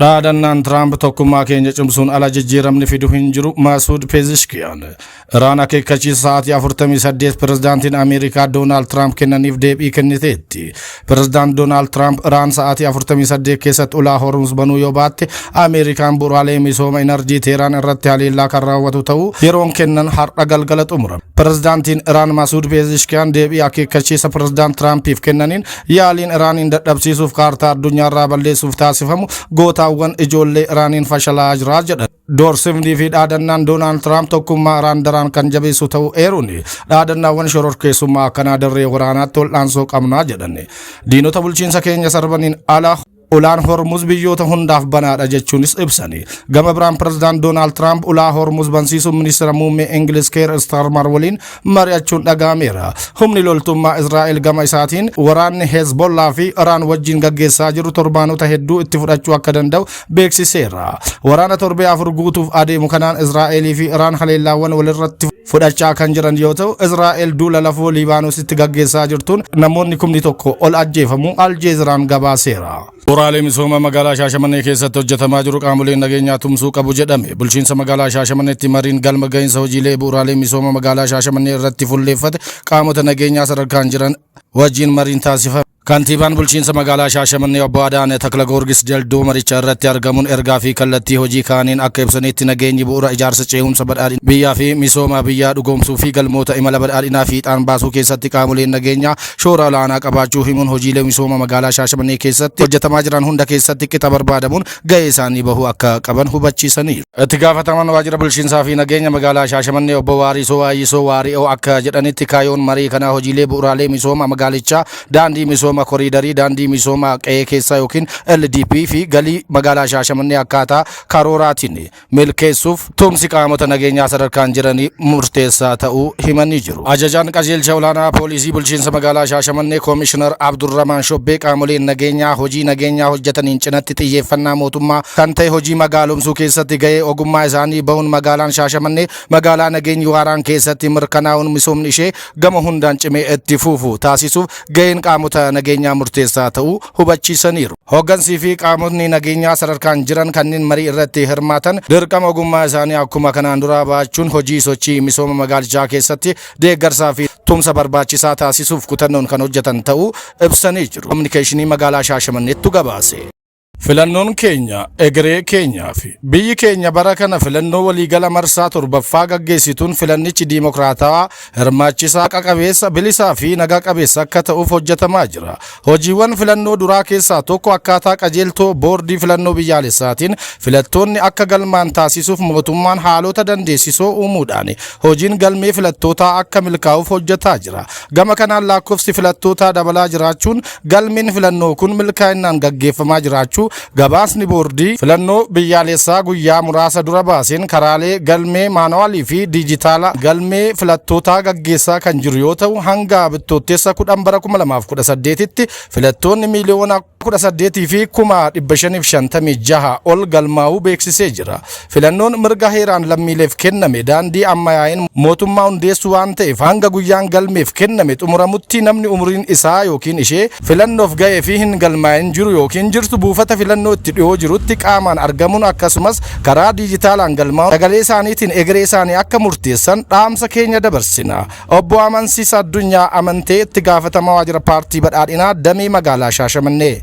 Dhaadannaan Tiraamp tokkummaa keenya cimsuun ala jijjiiramni fidu hin jiru Maasuud Peezishkiyaan. Iraan akeekkachiisa sa'aatii 48 pirezidaantiin Ameerikaa Doonaald Tiraamp kennaniif deebii kenniteetti. Pirezidaant Doonaald Tiraamp Iraan sa'aatii 48 keessatti ulaa Hormuz banuu yoo baatte Ameerikaan bu'uuraalee misooma inarjii Teeraan irratti haleellaa kan raawwatu ta'uu yeroon kennan har'a galgala xumurame. Pirezidaantiin Iraan Masuud Peezishkiyaan deebii akeekkachiisa pirezidaant Tiraampiif kennaniin yaaliin Iraaniin dadhabsiisuuf kaartaa addunyaarraa balleessuuf taasifamu gootaawwan ijoollee Iraaniin fashalaa jira jedhan. Doorsifnii fi dhaadannaan Doonaald Tiraamp tokkummaa Iraan daraan kan jabeessu ta'uu eeruun dhaadannaawwan shororkeessummaa akkanaa dirree waraanaatti wal'aansoo qabnaa jedhan. Diinota bulchiinsa keenya sarbaniin ala ulaan Hormuz biyyoota hundaaf banaadha jechuunis ibsani. Gama biraan pirezidaant Doonaald Tiraamp ulaa Hormuz bansiisuun ministeera muummee Ingiliz Keer Starmar waliin mari'achuun dhaga'ameera. Humni loltummaa Israa'el gama isaatiin waraanni Hezbollaa fi Iraan wajjin gaggeessaa jiru torbaanota hedduu itti fudhachuu akka danda'u beeksiseera. Waraana torbee 4 guutuuf adeemu kanaan Israa'elii fi Iraan haleellaawwan walirratti fudhachaa kan jiran yoo ta'u, Israa'el duula lafoo Libaanoositti gaggeessaa jirtuun namoonni 1000 ol ajjeefamuu Aljeeziraan gabaaseera. Bu'uuraalee misooma magaalaa Shaashamannee keessatti hojjetamaa jiru qaamoleen nageenyaa tumsuu qabu jedhame. Bulchiinsa magaalaa Shaashamanneetti mariin galma gahinsa hojiilee bu'uuraalee misooma magaalaa Shaashamannee irratti fulleeffate qaamota nageenyaa sadarkaan jiran wajjin mariin taasifame. Kantiibaan bulchiinsa magaalaa Shaashamannee obbo Adaane Takla Goorgis Jalduu maricha irratti argamuun ergaa fi kallattii hojii kaaniin akka ibsanitti nageenyi bu'uura ijaarsa ce'umsa badhaadhina biyyaa fi misooma biyyaa dhugoomsuu fi galmoota imala badhaadhinaa fiixaan baasuu keessatti qaamoleen nageenyaa shoora olaanaa qabaachuu himuun hojiilee misooma magaalaa Shaashamannee keessatti hojjetamaa jiran hunda keessatti qixa barbaadamuun gahee isaanii bahuu akka qaban hubachiisaniiru. Itti gaafatamaan waajjira bulchiinsaa fi nageenya magaalaa Shaashamannee obbo Waarisoo Waayyisoo Waari'oo akka jedhanitti kaayoon marii kanaa hojiilee bu'uuraalee misooma magaalichaa daandii misooma koriidarii, daandii misooma qe'ee keessaa yookiin LDP fi galii magaalaa Shaashamannee akkaataa karooraatiin milkeessuuf tumsi qaamota nageenyaa sadarkaan jiranii murteessaa ta'uu himanii jiru. Ajajaan qajeelcha olaanaa poolisii bulchiinsa magaalaa Shaashamannee Koomishinar Abdurramaan Shobbee qaamoleen nageenyaa hojii nageenyaa hojjetaniin cinatti xiyyeeffannaa mootummaa kan ta'e hojii magaalomsuu keessatti gahee ogummaa isaanii bahuun magaalaan Shaashamannee magaalaa nageenyi waaraan keessatti mirkanaa'uun misoomni ishee gama hundaan cimee itti fufu taasisuuf gaheen qaamota nageenyaa murteessaa ta'uu hubachiisaniiru. Hooggansii fi qaamotni nageenyaa sadarkaan jiran kanneen marii irratti hirmaatan dirqama ogummaa isaanii akkuma kanaan duraa ba'achuun hojii sochii misooma magaalichaa keessatti deeggarsaa fi tumsa barbaachisaa taasisuuf kutannoon kan hojjetan ta'uu ibsanii jiru. Kominikeeshinii magaalaa Shaashamanneettu gabaase. Filannoon keenya egeree keenyaa fi biyyi keenya bara kana filannoo waliigala marsaa 7ffaa gaggeessituun filannichi diimokiraatawaa, hirmaachisaa, haqa qabeessa, bilisaa fi nagaa qabeessa akka ta'uuf hojjetamaa jira. Hojiiwwan filannoo duraa keessaa tokko akkaataa qajeeltoo boordii filannoo biyyaalessaatiin filattoonni akka galmaan taasisuuf mootummaan haalota dandeessisoo uumuudhaan hojiin galmee filattootaa akka milkaa'uuf hojjetaa jira. Gama kanaan lakkoofsi filattootaa dabalaa jiraachuun galmeen filannoo kun milkaa'inaan gaggeeffamaa jiraachuu gabaasni boordii filannoo biyyaalessaa guyyaa muraasa dura baaseen karaalee galmee maanuwaalii fi diijitaala galmee filattootaa gaggeessaa kan jiru yoo ta'u hanga bittootteessa 10 bara 2018tti filattoonni miiliyoona 18 fi 556 ol galmaa'uu beeksisee jira. Filannoon mirga heeraan lammiileef kenname daandii ammayyaa'een mootummaa hundeessuu waan ta'eef hanga guyyaan galmeef kenname xumuramutti namni umriin isaa yookiin ishee filannoof ga'ee fi hin galmaa'in jiru yookiin jirtu buufata filannoo itti dhiyoo jirutti qaamaan argamuun akkasumas karaa diijitaalaan galmaa'uun sagalee isaaniitiin egeree isaanii akka murteessan dhaamsa keenya dabarsina. Obbo Amansiisa Addunyaa Amantee itti gaafatamaa waajjira paartii badhaadhinaa damee magaalaa Shaashamannee.